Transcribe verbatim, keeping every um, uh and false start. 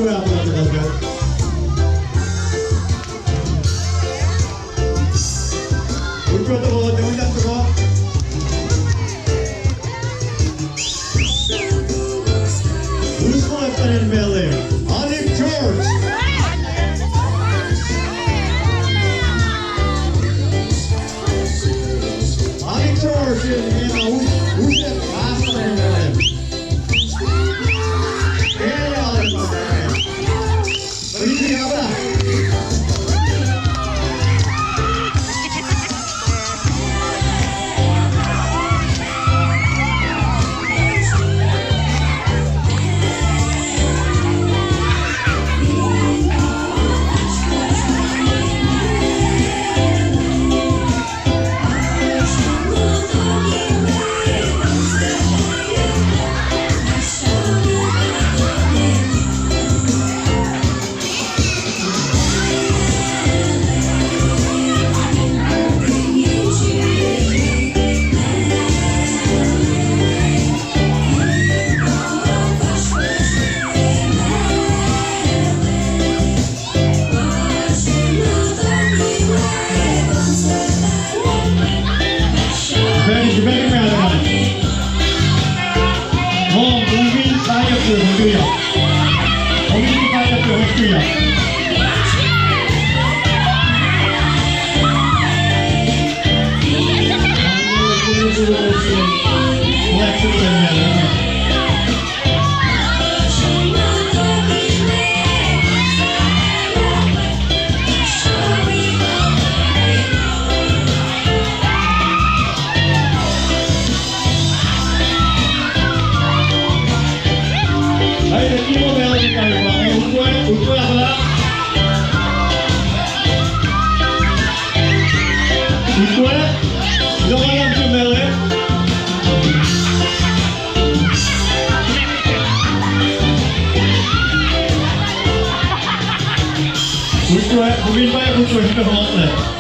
Who's left in Mele? Anik George. Anik George in Mele. Who's, who's left? Last in Mele. Hey, Anik. Easy, how about? Ready, ready, ready, ready. Mom, umi fire pit, umi. Umi fire pit, umi. Let's go. Utwe, utwe, utwe, utwe. Utwe, kom in pac utwe, utwe.